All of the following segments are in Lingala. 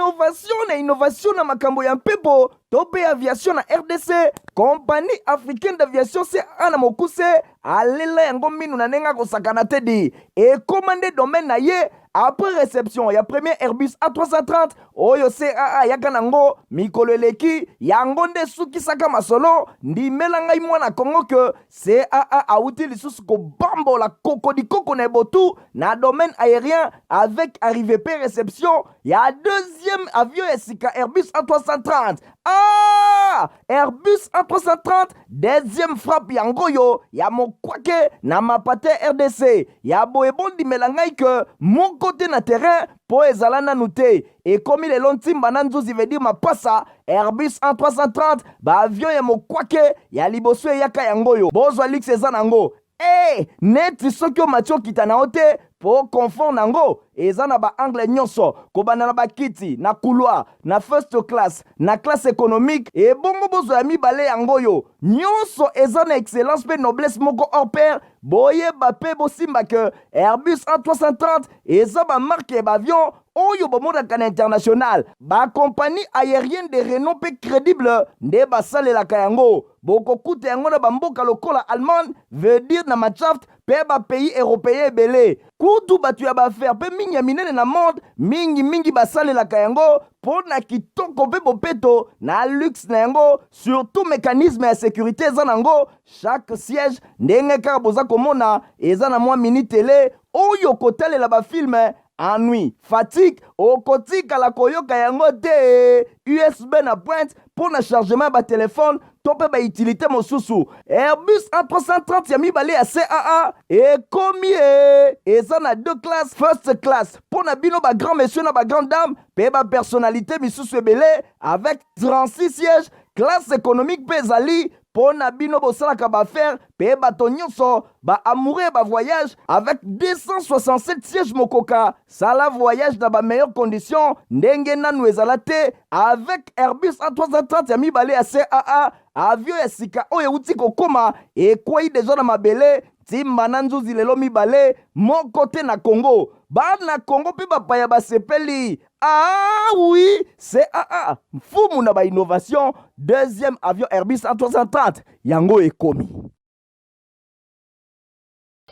Innovation na innovation na makambo ya mpepo to mpe aviation na RDC, Compagnie africaine d'aviation CAA na mokuse alela yango minu na ndenge akosakana te di ekoma nde domaine na ye après réception ya premier Airbus A330 oyo CAA ayaka nango mikolo eleki. Yango nde esukisaka masolo. Ndimela ngai mwana Kongo ke CAA awuti lisusu kobambola kokodikoko na ebotu na domaine aérien avec arrivée pe réception ya deuxième avion ya sika Airbus A330. Ah, Airbus A330 deuxième frappe yango oyo ya mokwake na mapate RDC ya boye. Bondimela ngai ke moko te na terrain mpo ezala nanu te. Ekomi lelo ntimba na nzuzi, veut dire mapasa. Airbus A330, baavion ya mokwake ya liboso eyaka yango oyo. Bozwa luxe eza nango e neti soki omati okita na yo te mpo confort nango eza na baangle nyonso, kobanda na bakiti na couloir, na first class, na classe économique. Ebongo bozwa ya mibale yango oyo nyonso eza na excellence mpe noblesse moko hors pair. Boyeba mpe bosimba ke Airbus A330 eza bamarque ya baavion oyo bomonaka na international. Bacompagnie aérienne de renom mpe crédible nde basalelaka yango. Bokokuta yango na bamboka lokola Allemagne, veut dire na Mannschaft, mpe bapays européen ebele. Kutu bato ya baaffaire mpe mingi ya minene na monde mingimingi basalelaka yango mpo na kitoko mpe bopeto na luxe na yango. Surtout mécanisme ya sécurité eza nango. Chaque siège, ndenge kaka boza komona, eza na mwa mini télé oyo kotalela bafilm. Ennui, fatigue okotikala koyoka yango te. USB na pointe mpo na chargement ya batelefone to mpe bautilité mosusu. Airbus A330 ya mibale ya CAA ekomi e eza na deux classes: first class mpo na bino bagrand monsieur na bagrand dame mpe bapersonnalité misusu ebele avec 36 sièges. Classe économique mpe ezali mpo na bino bosalaka baaffaire mpe bato nyonso baamoureux bavoyage avec 267 sièges. Mokoka sala voyage na bameilleure condition ndenge nanu ezala te avec Airbus A330 ya mibale ya CAA. Avion ya sika oyo euti kokóma, ekwei deja na mabele ntimba na nzuzi lelo mibale moko te na Congo. Bana Congo mpe bapaya basepeli. Ah oui, CAA mfumu na bainnovation. Deuxième avion Airbus A330 yango ekomi.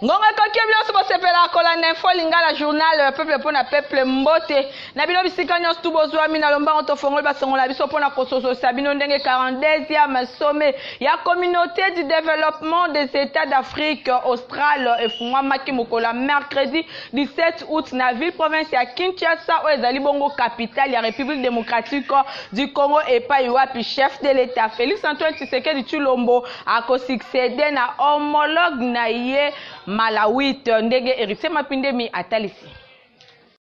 Ngonga ekoki, nyonso bosepela kolanda Info Lingala, journal peuple mpo na peuple. Mbote na bino bisika nyonso tu bozwami na lombango. Tofongoli basongola biso mpona kosososa bino ndenge 42e sommet ya Communauté du développement des États d'Afrique australe efungwamaki mokolo ya mercredi 17 août na ville province ya Kinshasa, oyo ezali bongo capitale ya République démocratique du Congo, epai wapi chef de l'État Félix Antoine Tshisekedi Tshilombo akosuccéder na homologue na ye malawite, ndenge Héritier Mapindemi atalisi.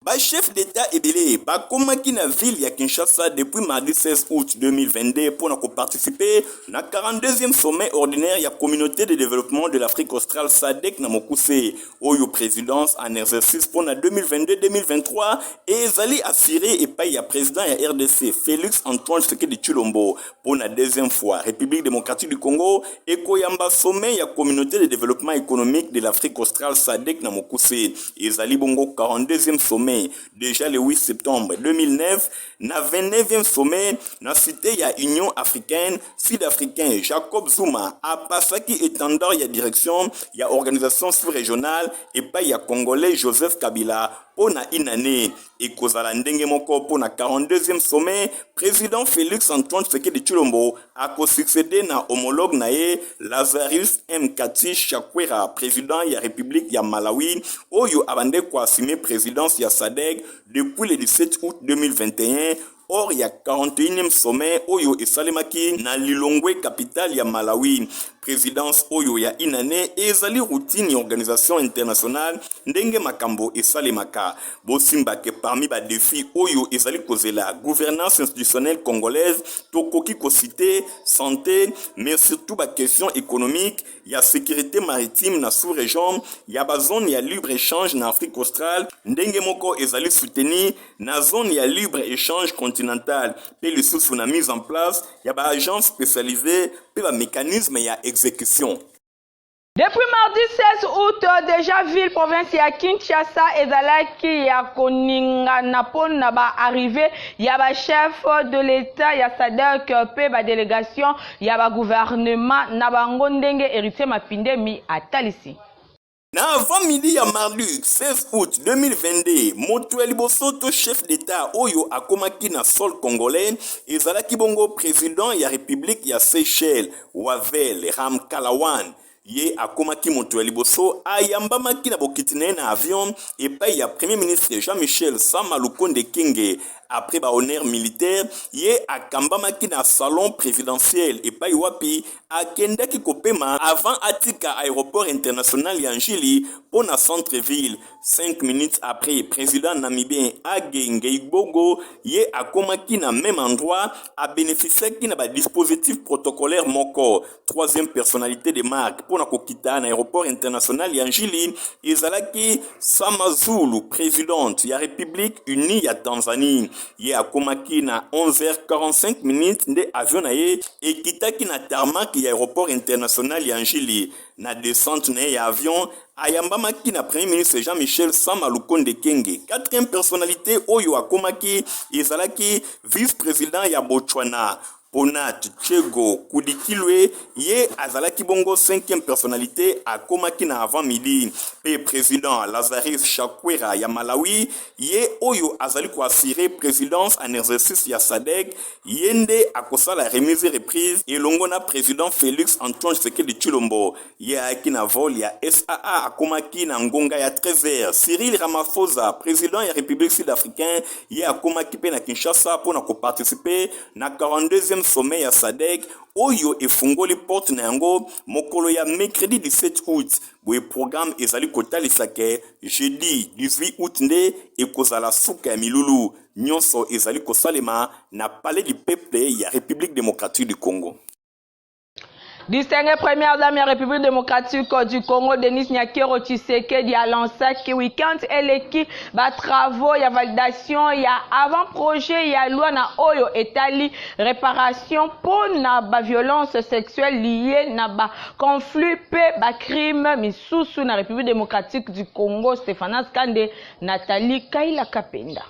Bachef d'État ebele bakomaki na ville ya Kinshasa depuis mardi 16 août 2022 mpona koparticiper na 42e sommet ordinaire ya Communauté de développement de l'Afrique australe, SADC na mokuse, oyo présidence en exercice mpona 2022-2023 ezali assuré epai ya président ya RDC Félix Antoine Tshisekedi Tshilombo. Mpona deuxième fois, République démocratique du Congo ekoyamba sommet ya Communauté de développement économique de l'Afrique australe, SADC na mokuse. Ezali bongo 42e sommet. Déjà le 8 septembre 2009, na 29e sommet na cité ya Union africaine, Sud-Africain Jacob Zuma apasaki étendard ya direction ya organisation sous-régionale epai ya Congolais Joseph Kabila mpo na inane. Ekozala ndenge moko mpo na 42e sommet. Président Félix Antoine Tshisekedi Tshilombo akosuccéder na homologue na ye Lazarus McCarthy Chakwera, président ya République ya Malawi, oyo abande koassumer présidence ya SADC depuis le 17 août 2021 or ya 41e sommet oyo esalemaki na Lilongwe, capitale ya Malawi. Présidence oyo ya inane ezali routine ya organisation internationale, ndenge makambo esalemaka. Bosimbake parmi badéfi oyo ezali kozela gouvernance institutionnelle congolaise, tokoki kociter santé, mais surtout baquestion économique, ya sécurité maritime na sous-région, ya bazone ya libre échange na Afrique australe, ndenge moko ezali soutenu na zone ya libre échange continentale, mpe lisusu na mise en place ya baagence spécialisée mpe bamécanisme ya exécution. Depuis mardi 16 août, dejà ville province ya Kinshasa ezalaki ya koningana mpo na ba arrivee ya ba chefs de l'Etat ya SADC mpe ba delegations ya ba gouvernements na bango ndenge Heritier Mapindemi atalisi. Na avant-midi ya mardi 16 août 2022, moto ya liboso to chef d'Etat oyo akomaki na sol congolais ezalaki bongo president ya Republique ya Seychelles, Wavel Ramkalawan. Ye akomaki moto ya liboso ayambamaki na bokiti na ye na avion epai ya Premier ministre Jean-Michel Sama Lukonde Kyenge. Après ba honneurs militaires, ye akambamaki na salon presidentiel epai wapi akendaki kopema avant atika aeroport international ya N'Djili mpo na centre-ville. 5 minutes après, president namibien Hage Geingob ye akomaki na meme endroit, a beneficiaki na ba dispositifs protocolaires moko. Troisième personnalité de marque mpo na kokita na aeroport international ya N'Djili ezalaki Sama Zulu, presidente ya Republique unie ya Tanzanie. Ye akomaki na 11h45 minutes nde avion na ye ekitaki na tarmac ya aeroport international ya N'Djili. Na descente na ye ya avion, ayambamaki na Premier ministre Jean-Michel Sama Lukonde Kyenge. Quatrième personnalité oyo akomaki ezalaki vice-president ya Botswana, Ponat Tshego Kudikilwe. Ye azalaki bongo cinquième personnalité, akomaki na avant midi. Pe président Lazarus Chakwera ya Malawi, ye oyo azali koassurer présidence en exercice ya SADC, ye nde akosala remise reprise elongo na président Félix Antoine Tshisekedi Tshilombo. Ye ayaki na vol ya SAA, akomaki na ngonga ya 13h. Cyril Ramaphosa, président ya République sud-africaine, ye akomaki mpe na Kinshasa mpo na koparticiper na 42e sommet ya SADC oyo efungoli porte na yango mokolo ya mercredi 17 août. Boye programme ezali kotalisa ke jeudi 18 août nde ekozala suka ya milulu nyonso ezali kosalema na Palais du Peuple ya République démocratique du Congo. Distinguée première dame ya République démocratique du Congo, Denise Nyakeru Tshisekedi alansaki week-end eleki ba travaux ya validation ya avant-projet ya loi na oyo etali réparation mpo na ba violence sexuelle liée na ba conflit mpe ba crime misusu na République démocratique du Congo. Stéphanas Kande, Nathalie Kaila Kapenda.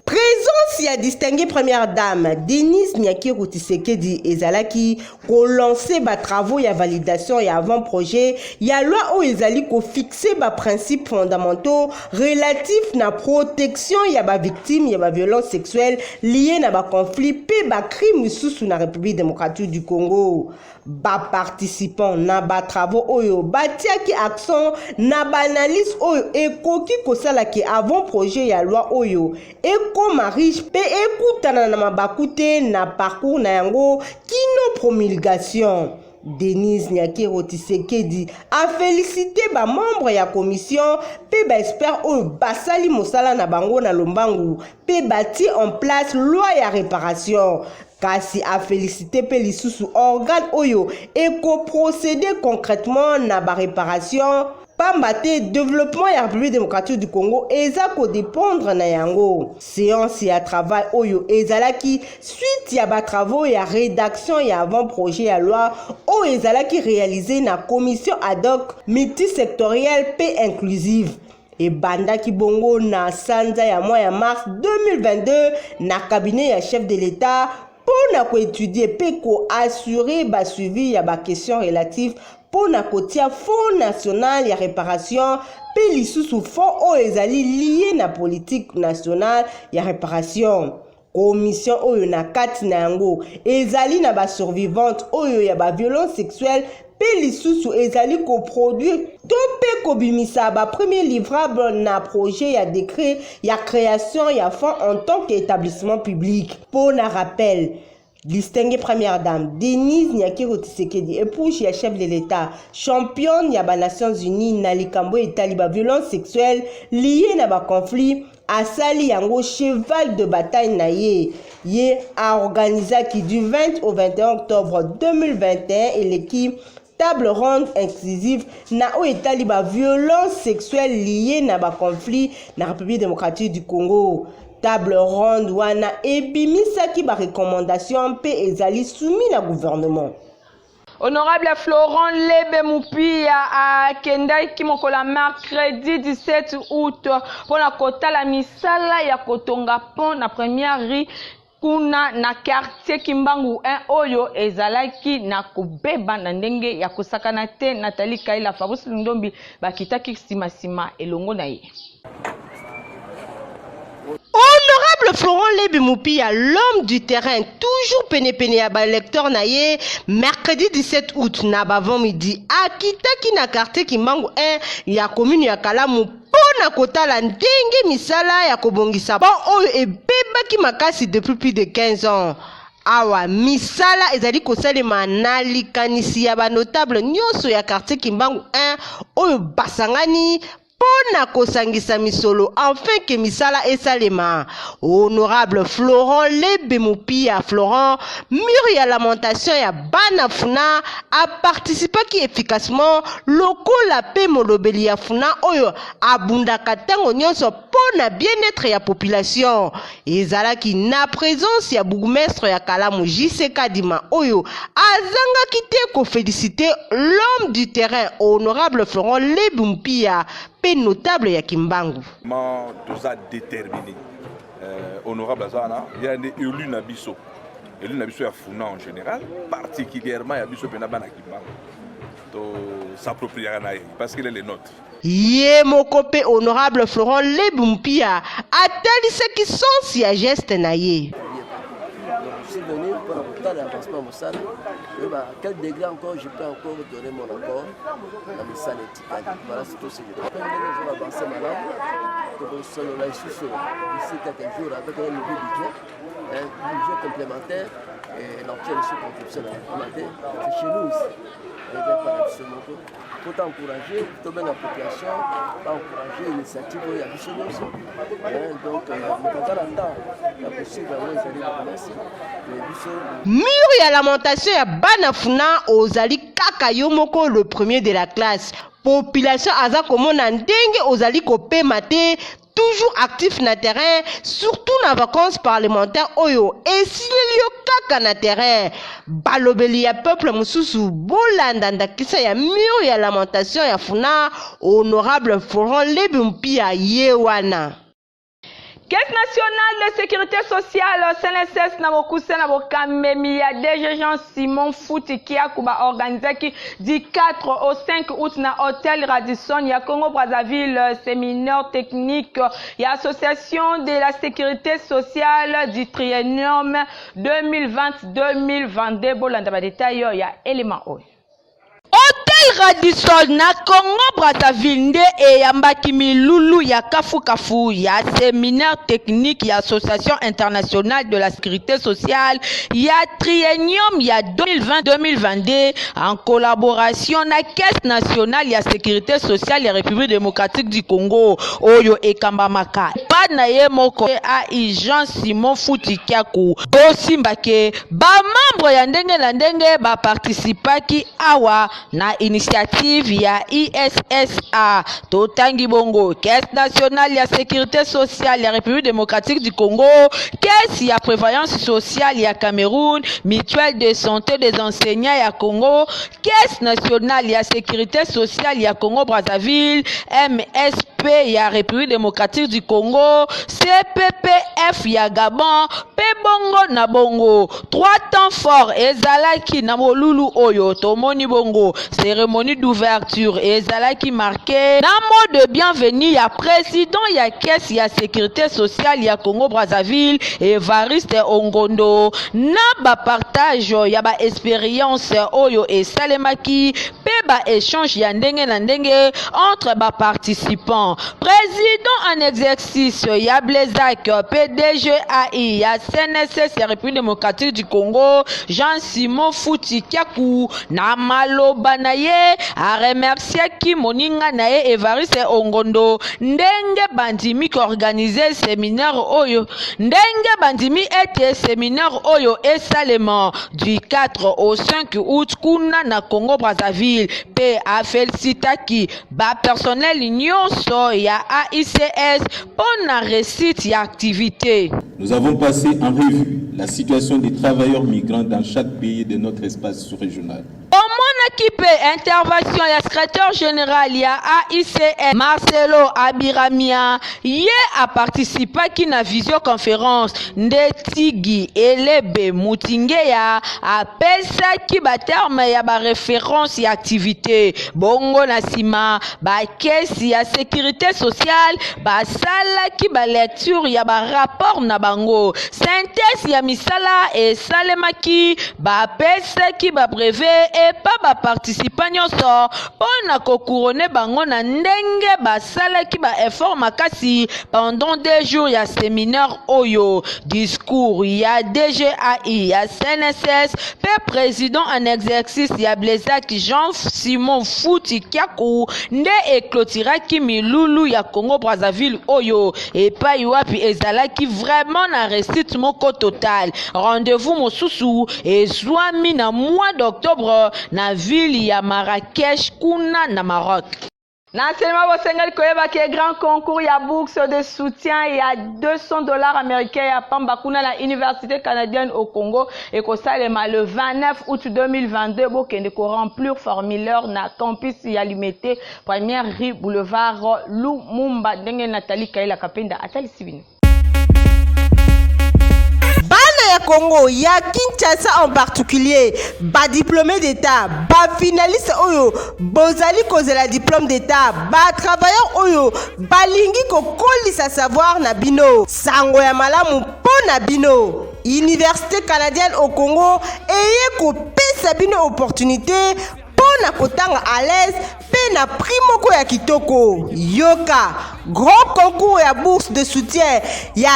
Présence ya distinguée première dame Denise Nyakeru Tshisekedi ezalaki kolancer ba travaux ya validation ya avant-projet ya loi oyo ezali kofixer ba principes fondamentaux relatifs na protection ya ba victimes ya ba violences sexuelles liées na ba conflits mpe ba crimes misusu na République démocratique du Congo. Ba participants na ba travaux oyo batiaki accent na ba analyse oyo ekoki kosalaki avant projet ya loi oyo ekoma riche mpe ekutana na mabaku te na parcours na yango kino promulgation. Denise Nyakeru Tshisekedi a félicité ba membre ya commission mpe ba experts oyo basali mosala na bango na lombangu mpe batie en place loi ya réparation, kasi a félicité mpe lisusu organe oyo ekoprocéder concrètement na baréparation, pamba te développement ya République démocratique du Congo eza kodépendre na yango. Séance ya travail oyo ezalaki suite ya batravaux ya rédaction ya avant projet ya loi oyo ezalaki réalisé na commission ad hoc multisectorielle mpe inclusive, ebandaki bongo na sanza ya mois ya mars 2022 na cabinet ya chef de l'État mpo na koétudier mpe koassurer basuivi ya baquestion relative mpo na kotia Fonds national ya réparation mpe lisusu fonds oyo ezali lié na politique nationale ya réparation. Commission oyo na kati na yango ezali na basurvivante oyo ya baviolence sexuelle mpe lisusu ezali koproduire to mpe kobimisa bapremier livrable na projet ya décret ya création ya fonds en tant qu'établissement public. Mpo na rappel, distinguée première dame Denise Nyakeru Tshisekedi, épouse ya chef de l'État, championne ya banations unies na likambo etali baviolence sexuelle liée na baconflit, asali yango cheval de bataille na ye. Ye aorganizaki du 20 au 21 octobre 2021 eleki table ronde inclusive na oyo etali baviolence sexuelle liée na baconflit na République démocratique du Congo. Table ronde wana ebimisaki barecommandation mpe ezali soumis na gouvernement. Honorable Florent Lebe Mupia akendaki mokolo ya mercredi 17 août mpo na kotala misala ya kotonga pont na première rue kuna na quartier Kimbangu 1 oyo ezalaki na kobeba na ndenge ya kosakana te. Nathalie Kaila, Fabrice Lundombi bakitaki nsima nsima elongo na ye. Honorable Florent Lebi Mupia, l'homme du terrain, toujours penepene ya ba lecteur na ye, mercredi 17 août na bavant midi, akitaki na quartier Kimbangu 1 ya commune ya Kalamu mpo na kotala ndenge misala ya kobongisa pont oyo ebebaki makasi depuis plus de 15 ans. Awa misala ezali kosalema na likanisi ya ba notable nyonso ya quartier Kimbangu 1 oyo basangani mpo na kosangisa misolo enfin ke misala esalema. Honorable Florent Lebe Mupia Florent, mur ya lamentation ya bana Funa, aparticipaki efficacement lokola mpe molobeli ya Funa oyo abundaka ntango nyonso mpo na bien-etre ya population. Ezalaki na presence ya bourgmestre ya Kalamu JC Kadima oyo azangaki te ko feliciter l'homme du terrain honorable Florent Lebu Mpia mpe notable ya Kimbangu. Ma toza déterminé euh, honorable aza wana ye nde élu na biso élu na biso ya Funa en général particulièrement ya biso mpena bana Kimbangu to s'appropriaka na ye parce qu'il est le nôtre. Ye moko mpe honorable Florent Lebu Mpia atalisaki sens ya geste na ye. Je suis venu pour kotala avancement mosala koyeba à quel degré encore je peux encore donner mon accord na misala etikali. Voilà, c'est tout ce que je peux. Ndenge ezo avance malamu, tokosolola lisusu d'ici quelques jours avec un nouveau budget, un budget complémentaire et l'objet de contribution na te, c'est chez nous ici, eza epa na biso moko. Faut encourager, tobenga population baencourage initiative oyo ya biso nyonso. Donc moto aza na temps ya kosuivre yango ezali bokomasi biso. Mur ya lamentation ya bana Funa, ozali kaka yo moko le premier de la classe. Population aza komona ndenge ozali kopema te, toujours actif na terrain, surtout na vacances parlementaires oyo esileli yo kaka na terrain. Balobeli ya peuple mosusu bolanda ndakisa ya mur ya lamentation ya Funa, honorable Florent Lebi Mpia ye wana. Caisse nationale de sécurité sociale CNSS na mokuse na bokamemi ya DG Jean Simon Futi Kiaku baorganizaki du 4 au 5 août na hôtel Radisson ya Congo Brazzaville séminaire technique ya Association de la sécurité sociale du triennium 2020-2022. Bolanda ba détail ya élément oyo. Hotel Radisson na Congo Brazzaville nde eyambaki milulu ya kafukafu ya séminaire technique ya Association internationale de la sécurité sociale ya triennium ya 2020-2022 en collaboration na Caisse nationale ya sécurité sociale ya République démocratique du Congo oyo ekambamaka pa na ye moko AI Jean Simon Futi Kiaku. Bosimbake bamembre ya ndenge na ndenge baparticipaki awa na initiative ya ISSA. Totangi bongo Caisse nationale ya sécurité sociale ya République démocratique du Congo, Caisse ya prévoyance sociale ya Cameroun, Mutuelle de santé des enseignants ya Congo, Caisse nationale ya sécurité sociale ya Congo Brazzaville, MSP ya République démocratique du Congo, CPPF ya Gabon, pe bongo na bongo. Trois temps forts ezalaki na molulu oyo. Tomoni bongo cérémonie d'ouverture ezalaki marqué na mot de bienvenue ya président ya Caisse ya sécurité sociale ya Congo Brazzaville Evariste Ongondo, na bapartage ya baexpérience oyo esalemaki mpe baéchange ya ndenge na ndenge entre baparticipants. Président en exercice ya Blezac PDGAI ya CNSS ya République démocratique du Congo Jean-Simon Futi Kiaku na maloba na ye aremerciaki moninga na ye Evariste Ongondo ndenge bandimi koorganize séminaire oyo, ndenge bandimi ete séminaire oyo esalema du 4 au 5 août kuna na Congo Brazzaville, mpe afelisitaki bapersonnel nyonso ya AICS mpo na réussite ya activité. Nous avons passé en revue la situation des travailleurs migrants dans chaque pays de notre espace sous-régional. Toyokaki mpe intervention ya secretaire general ya AICN Marcelo Abiramia, ye aparticipaki na visioconference nde Tigi Elebe Mutingeya apesaki ba termes ya ba references ya activite. Bongo na sima ba caisses ya securite sociale basalaki ba lecture ya ba rapports na bango. Synthèse ya misala esalemaki, bapesaki ba brevets epa ba participants nyonso mpo na ko couronner bango na ndenge basalaki ba efforts makasi pendant deux jours ya seminaire oyo. Discours ya DGAI ya CNSS mpe president en exercice ya Blesac Jean Simon Futi Kiaku nde ecloturaki milulu ya Congo Brazzaville oyo epai wapi ezalaki vraiment na reussite moko totale. Rendez-vous mosusu ezwami na mois d'octobre na ville ya Marrakech kuna na Maroc. Na enseignement bosengeli koyeba ke grand concours ya bourse de soutien ya 200 dollars américains ya pamba kuna na Université canadienne au Congo ekosalema le 29 août 2022. Bokende koremplir formulaire na campus ya Limete, première rue, boulevard Lumumba, ndenge Nathalie Kaila Kapenda atalisi bino. Bana ya Congo, ya Kinshasa en particulier, badiplômé d'État, bafinaliste oyo bozali kozela diplôme d'État, batravailleur oyo balingi kokolisa savoir na bino, sango ya malamu mpo na bino: Université canadienne au Congo eye kopesa bino opportunité mpo na kotanga à l'aise mpe na prix moko ya kitoko. Yoka, grand concours ya bourse de soutien ya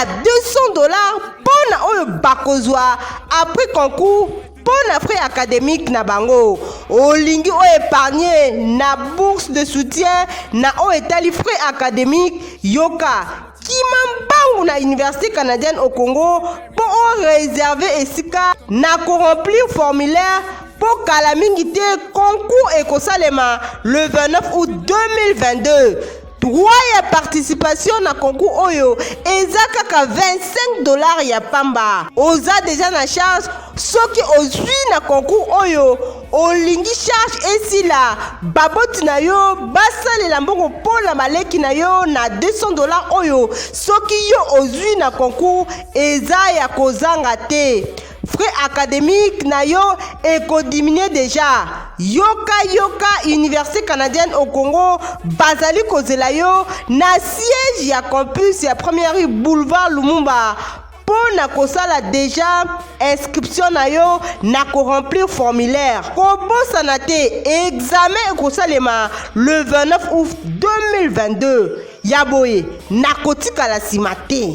200 dollars mpo na oyo bakozwa après concours mpo na frais académique na bango. Olingi oyo épargne na bourse de soutien na oyo etali frais académique, yoka, kima mbangu na Université canadienne au Congo mpo oréserver esika na koremplir formulaire, mpo kala mingi te concours ekosalema le 29 août 2022. Droit ya participation na concours oyo eza kaka 25 dollars ya pamba. Oza deja na charge. Soki ozwi na concours oyo, olingi charge esila, baboti na yo basalela mbongo mpo na baleki na yo na 200 dollars oyo, soki yo ozwi na concours, eza ya kozanga te. Frais académique na yo ekodiminuer deja. Yoka, yoka, Université canadienne au Congo bazali kozela yo na siège ya campus ya première rue, boulevard Lumumba, mpo na kosala deja inscription na yo na koremplir formulaire. Kobosana te, examen ekosalema le 29 août 2022. Ya boye nakotikala nsima te.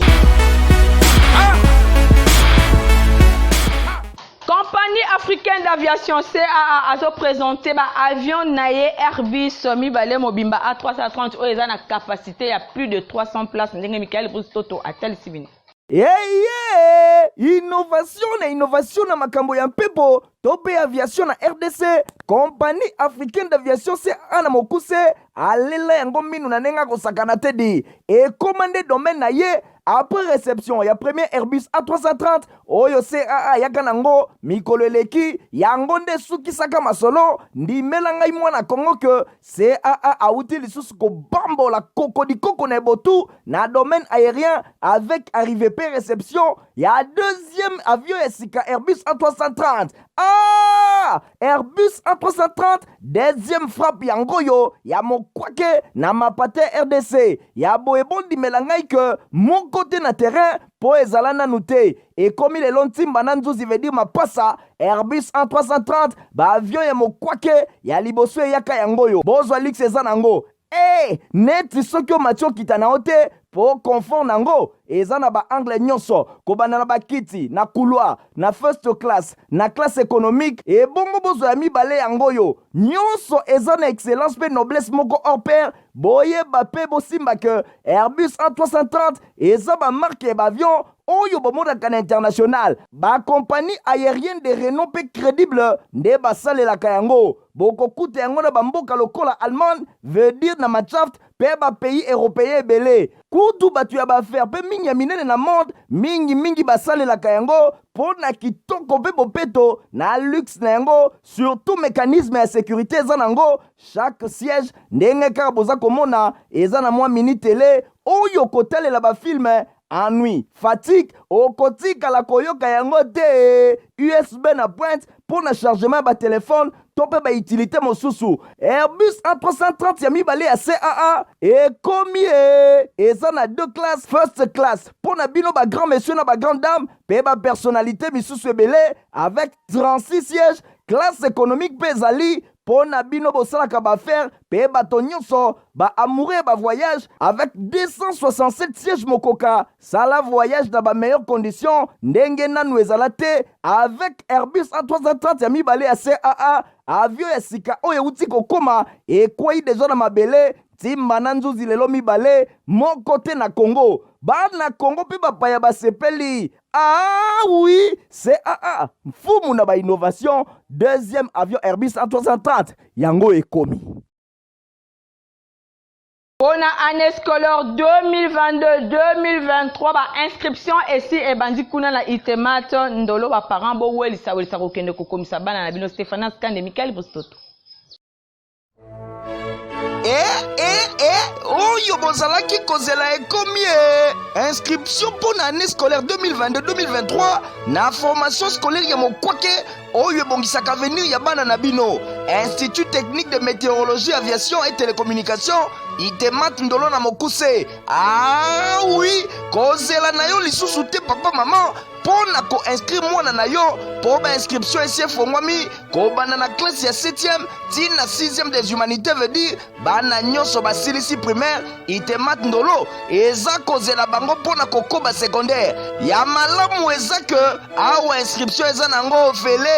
Compagnie africaine d'aviation CAA azoprésenter baavion na ye Airbus mibale mobimba A330 oyo eza na capacité ya plus de 300 places, ndenge Michael Bruce Toto atalisi bino. Eye innovation na innovation na makambo ya mpepo to mpe aviation na RDC, Compagnie africaine d'aviation CAA na mokuse alela yango minu na ndenge akosakana te di ekóma nde domaine na ye. Après réception ya premier Airbus A330 oyo CAA ayaka nango mikolo eleki, yango nde esukisaka masolo. Ndimela ngai mwana Kongo ke CAA awuti lisusu kobambola kokodikoko na ebotu na domaine aérien avec arrivée pe réception ya deuxième avion ya sika Airbus A330. Ah, Airbus A330 deuxième frappe yango oyo ya mokwake na mapate RDC. Ya boye, bondimela ngai ke moko te na terrain mpo ezala nanu te. Ekomi lelo ntimba na nzuzi, veut dire mapasa. Airbus A330, baavion ya mokwake ya liboso eyaka yango oyo. Bozwa luxe eza nango e neti soki omati okita na yo te, mpo confort nango eza na baangle nyonso, kobanda na bakiti na couloir, na first class, na classe économique. Ebongo bozwa ya mibale yango oyo, nyonso eza na excellence mpe noblesse moko hors pair. Boyeba mpe bosimba ke Airbus A330 eza bamarque ya baavion oyo bomonaka na international. Bakompagnie aérienne de renom mpe crédible nde basalelaka yango. Bokokuta yango na bamboka lokola Allemagne, veut dire na Mannschaft, mpe bapays européen ebele. Kutu bato ya baaffaires mpe mingi ya minene na monde mingimingi basalelaka yango. mpo na kitoko mpe bopeto na luxe na yango, surtout mécanisme ya sécurité eza nango. Chaque siège, ndenge kaka boza komona, eza na mwa mini télé oyo kotalela bafilms. Ennui, fatigue, okotikala koyoka yango te. USB na pointe mpo na chargement ya batelefone to mpe bautilité mosusu. Airbus A330 ya mibale ya CAA ekomi e eza na deux classes: first class mpo na bino bagrand monsieur na bagrand dame mpe bapersonnalité misusu ebele avec 36 sièges. Classe économique mpe ezali mpo na bino bosalaka baaffaires mpe bato nyonso baamoureux ya bavoyage avec 267 sièges. Mokoka sala voyage na bameilleures conditions ndenge nanu ezala te avec Airbus A330 ya mibale ya CAA. Avion ya sika oyo euti kokóma, ekwei deja na mabele, ntimba na nzuzi lelo mibale moko te na Congo. Bana Congo mpe bapaya basepeli. Ah oui, CAA, mfumu na bainnovation. Deuxième avion Airbus A330 yango ekomi. Mpona année scolaire 2022-2023, bainscription esi ebandi kuna na Itemat Ndolo. Baparent, bowelisa welisa kokende kokomisa bana na bino. Stéphanas Kande, Mikael Bostoto. E e e, oyo bozalaki kozela ekomi e! Inscription mpo na année scolaire 2022-2023 na formation scolaire ya mokwake oyo ebongisaka avenir ya bana na bino, Institut technique de météorologie, aviation et télécommunication, Itemat Ndolo na mokuse. Ah oui, kozela na yo lisusu te, papa, mama, mpo na koinscrire mwana na yo, mpo bainscription esi efongwami kobanda na classe ya 7e ti na 6e des humanités, veut dire bana nyonso basilisi primaire. Itemat Ndolo eza kozela bango mpo na kokoba secondaire. Ya malamu eza ke awa inscription eza nango ofele,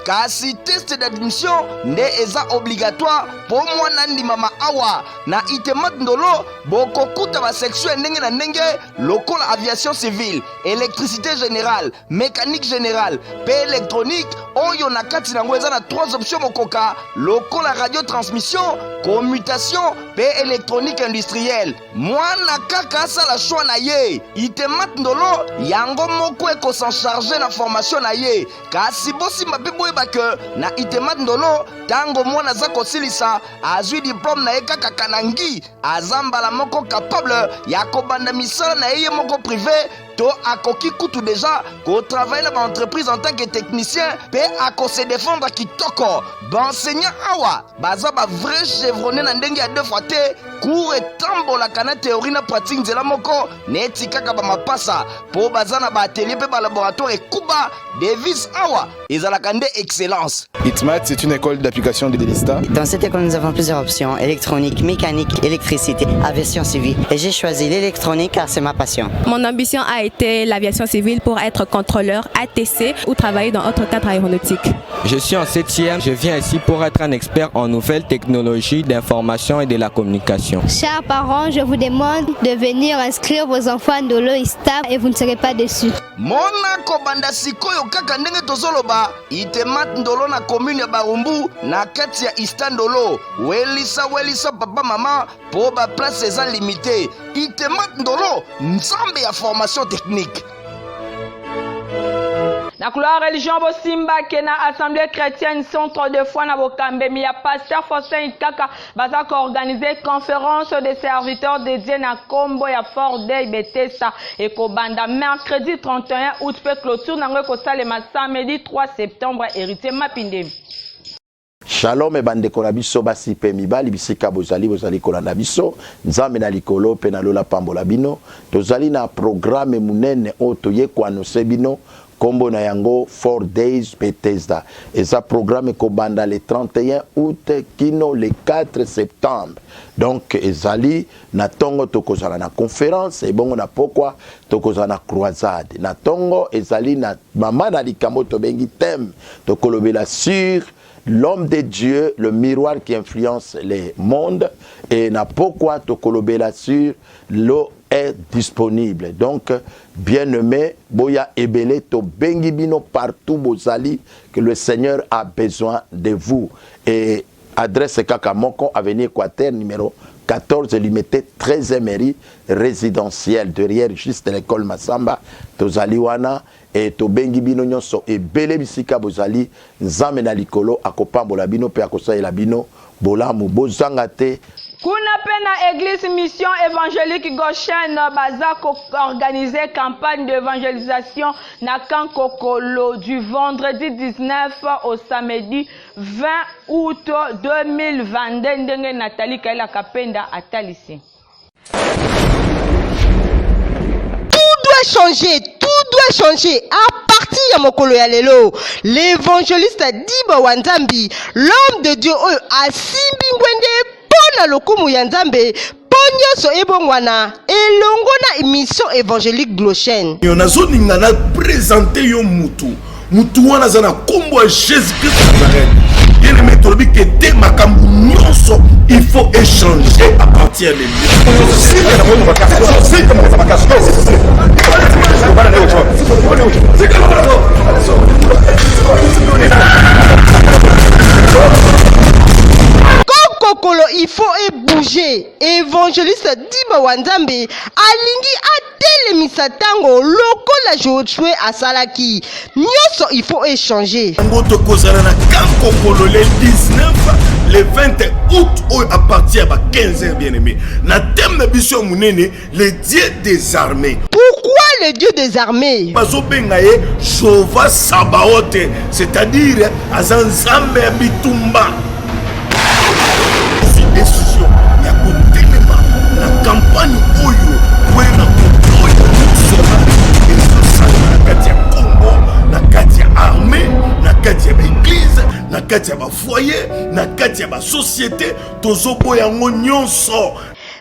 kasi test d'admission nde eza obligatoire mpo mwana ndimama. Awa na Itemat Ndolo bokokuta basection ya ndenge na ndenge lokola aviation civile, électricité générale, mécanique générale mpe électronique, oyo na kati nango eza na trois options mokoka lokola radio transmission, commutation mpe électronique industrielle. Mwana kaka asala choix na ye, Itemat Ndolo yango moko ekos'en charge na formation na ye. Kasi bosimba mpe boyeba ke na Itemat Ndolo, ntango mwana aza kosilisa, azwi diplôme na ye kaka kanangi, aza mbala moko capable ya kobanda misala na ye ye moko privé, to akoki kutu deja kotravaille na baentreprise en tant que technicien mpe akose défendre kitoko. Baenseignant awa baza bavrai chevronné na ndenge ya deux fois te. Cours etambolaka na théorie na pratique nzela moko neti kaka bamapasa, mpo baza na baatelier mpe balaboratoire ekuba. Devise awa ezalaka nde excellence. ITMAT, c'est une école d'application de l'ISTA. Dans cette école, nous avons plusieurs options: électronique, mécanique, électricité, aviation civile. Et j'ai choisi l'électronique car c'est ma passion. Mon ambition a été l'aviation civile pour être contrôleur ATC ou travailler dans autre cadre aéronautique. Je suis en septième, je viens ici pour être un expert en nouvelles technologies d'information et de la communication. Chers parents, je vous demande de venir inscrire vos enfants à Ndolo ISTA et vous ne serez pas déçus. Mona kobanda sikoyo kaka ndenge tozoloba, Itemat Ndolo na commune ya Barumbu, na kati ya Ista Ndolo. Welisa welisa, papa, mama, mpo baplace eza limité. Itemat Ndolo, nzambe ya formation technique. Na couloir religion, bosimbake na Assemblée chrétienne Centre de foi na bokambemi ya pasteur Faustin Kaka baza koorganize conférence de serviteurs de Dieu na nkombo ya Four Day Betesa. Ekobanda mercredi 31 août mpe clôture nango ekosalema samedi 3 septembre. Héritier Mapindemi. Shalom bandeko na biso basi mpe mibali, bisika bozali, bozali kolanda biso. Nzambe na likolo mpe na lola pambola bino. Tozali na programme monene oyo toye koannoncer bino, nkombo na yango 4 Days Bethesda. Eza programme ekobanda le 31 août kino le 4 septembre. Donc ezali na ntongo tokozala na conférence, ebongo na pokwa tokozala na croisade. Na ntongo ezali na mama na likambo tobengi thème, tokolobela sur l'homme de Dieu, le miroir qui influence les mondes. Et na pokwa tokolobela sur l'eau est disponible. Donc, bien-aimé, boya ebele, tobengi bino partout bozali, que le Seigneur a besoin de vous. Et adresse kaka moko, avenue Équateur, numéro 14, limité 13e mairie résidentielle, derrière juste l'école Massamba, tozali wana. E tobengi bino nyonso ebele bisika bozali, Nzambe na likolo akopambola bino mpe akosalela bino bolamu. Bozanga te. Kuna pe na eglise Mission Evangelique Goshen baza ko organiser campagne d'evangelisation na camp Kokolo du vendredi 19 au samedi 20 août 2022 ndenge Nathalie Kaila Kapenda atalisi. Tout doit changer, tout doit changer à partir ya mokolo ya lelo. L'évangéliste Diba wa Nzambi, l'homme de Dieu oyo asimbi ngwende mpo na lokumu ya Nzambe mpo nyonso ebongwana elongo na mission évangélique Gloshen. Yo nazolinga na présenter yo mutu mutu wana aza na nkombo ya jésus christ nazareth bien aimé tolobi ke te makambo nyonso il faut échanger à partir de Kokokolo il faut ebouger évangéliste Dima wa Nzambe alingi atelemisa ntango lokola Josue asalaki. Nyonso il faut echanger. Yango tokozala na Kankokolo le 19 le 20 août oyo à partir ya ba 15 heures bien aimé na thème na biso ya monene le dieu des armées. Pourquoi le dieu des armées? Bazobenga ye Jehovah Sabaoth, c'est-à-dire aza nzambe ya bitumba. Décision ya kotelema na campagne oyo mpo na koboya nyonso ezosalema na kati ya Congo, na kati ya armée, na kati ya baeglise, na kati ya bafoyer, na kati ya basociété, tozoboya yango nyonso.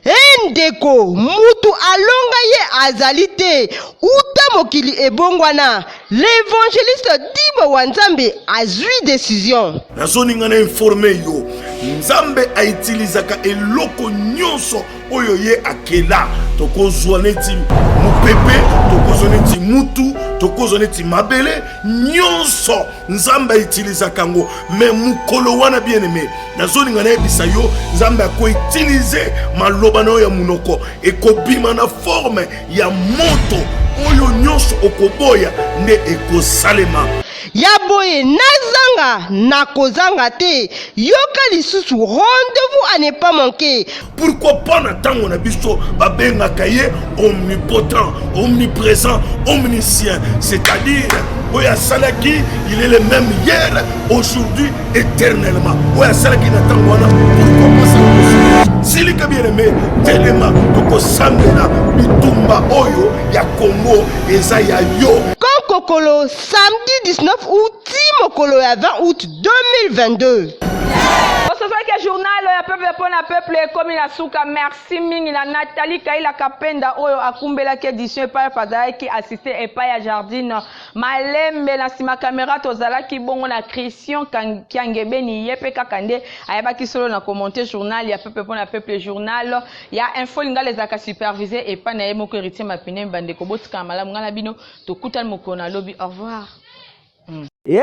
He ndeko, mutu alonga ye azali te uta mokili ebongwana. L'evangeliste Dibo wa Nzambe azui decision. Nazolinga na informe yo, Nzambe aitilizaka eloko nyonso oyo ye akela. Tokozwa neti mopepe, tokozwa neti mutu, tokozwa neti mabele, nyonso Nzambe aitilizaka yango. Me mokolo wana bien aime, nazolinga nayebisa yo, Nzambe akoitilize maloba na yo ya monoko, ekobima na forme ya moto oyo nyonso okoboya nde ekosalema. Ya boye nazanga nakozanga te yoka lisusu rendez-vous à ne pas manquer. Pourquoi pas na ntango na biso babengaka ye omnipotent, omniprésent, omniscient, c'est-à-dire oyo asalaki il est le même hier, aujourd'hui, éternellement. Oyo asalaki na ntango wana, pourquoi pas ça silika bien aimé telema tokosambela bitumba oyo ya Congo eza ya yo. Kankokolo samedi 19 août ti mokolo ya 20 août 2022. Ososaki journal ya peuple mpo na peuple ekomi na suka. Merci mingi na Nathalie Kaila Kapenda oyo akumbelaki edition epai azalaki assiste epai ya Jardine Malembe. Na nsima kamera tozalaki bongo na Christian Kiangebeni, ye mpe kaka nde ayebaki solo na komonte journal ya peuple mpo na peuple. Journal ya info lingala ezalaka supervise epai na ye moko Héritier Mapine. Bandeko botikala malamu, ngai na bino tokutani mokolo na lobi. Au revoir. Eye!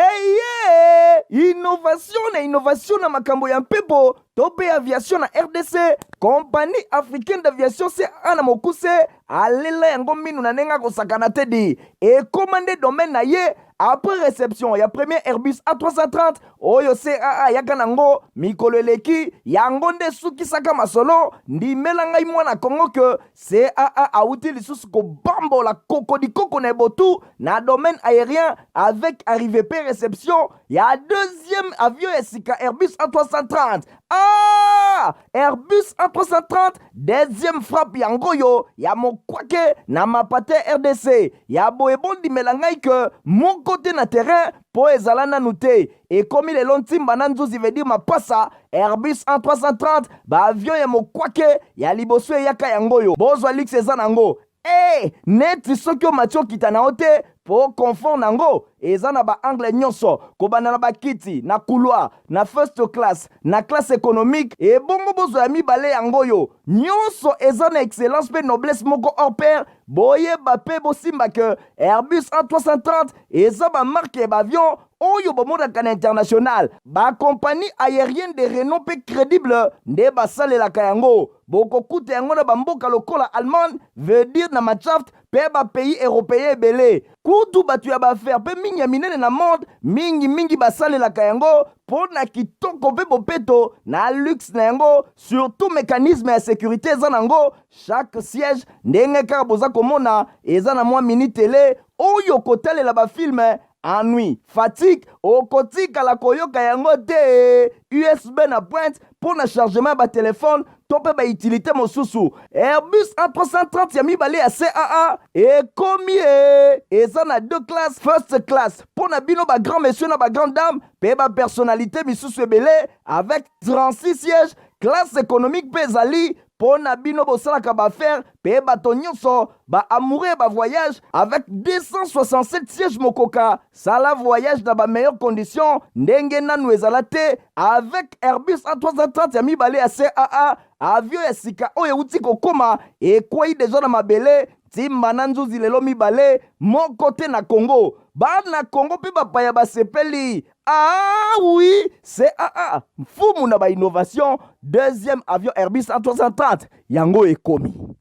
Innovation na innovation na makambo ya mpepo to mpe aviation na rdc, Compagnie africaine d'aviation CAA na mokuse alela yango minu na ndenge akosakana te di ekoma nde domaine na ye après reception ya premier Airbus A330 oyo CAA ayaka nango mikolo eleki, yango nde esukisaka masolo. Ndimela ngai mwana Congo que CAA awuti lisusu kobambola kokodikoko na ebotu na domaine aérien avec arrivée pe reception ya deuxième avion ya sika Airbus A330. Ah! Airbus A330 deuxième frappe yango oyo ya mokwake na mapate RDC ya boye bondimela ngai que moko te na terrain po ezala nanu te ekomi lelo ntimba na nzuzi veut dire mapasa Airbus A330 ba avion ya mokwake ya liboso eyaka yango oyo bozwa luxe eza nango eh neti soki omati okita na yo te po confort nango eza na ba angle nyonso kobanda na bakiti na couloir na first class na classe économique ebongo bozwa ya mibale yango oyo nyonso eza na excellence pe noblesse moko hors pair boyeba pe bosimba que Airbus A330 eza ba marque ya ba avion. oyo bomonaka na international. Bakompani aérienne de renom mpe crédible nde basalelaka yango. Bokokuta yango na bamboka lokola Allemagne, veut dire na Mannschaft mpe bapays européen ebele. Kutu bato ya baaffaire mpe mingi ya minene na monde mingimingi basalelaka yango mpo na kitoko mpe bopeto na luxe na yango, surtout mécanisme ya sécurité eza nango. Chaque siège, ndenge kaka boza komona, eza na mwa mini télé oyo kotalela bafilms. Ennui, fatigue, okotikala koyoka yango te. USB na pointe mpo na chargement ya batelefone to mpe bautilité mosusu. Airbus A330 ya mibale ya CAA ekomi e eza na deux classes: first class mpo na bino bagrand monsieur na bagrand dame mpe bapersonnalité misusu ebele avec 36 sièges. Classe économique mpe ezali mpo na bino bosalaka baaffaire mpe bato nyonso baamoureux ya bavoyage avec 267 sièges. Mokoka sala voyage na bameilleures conditions ndenge nanu ezala te avec Airbus A330 ya mibale ya CAA. Avion ya sika oyo euti kokóma, ekwei deja na mabele, ntimba na nzuzi lelo mibale moko te na Congo. Bana Congo mpe bapaya basepeli. Ah oui, CAA, mfumu na bainnovation. Deuxième avion Airbus A330 yango ekomi.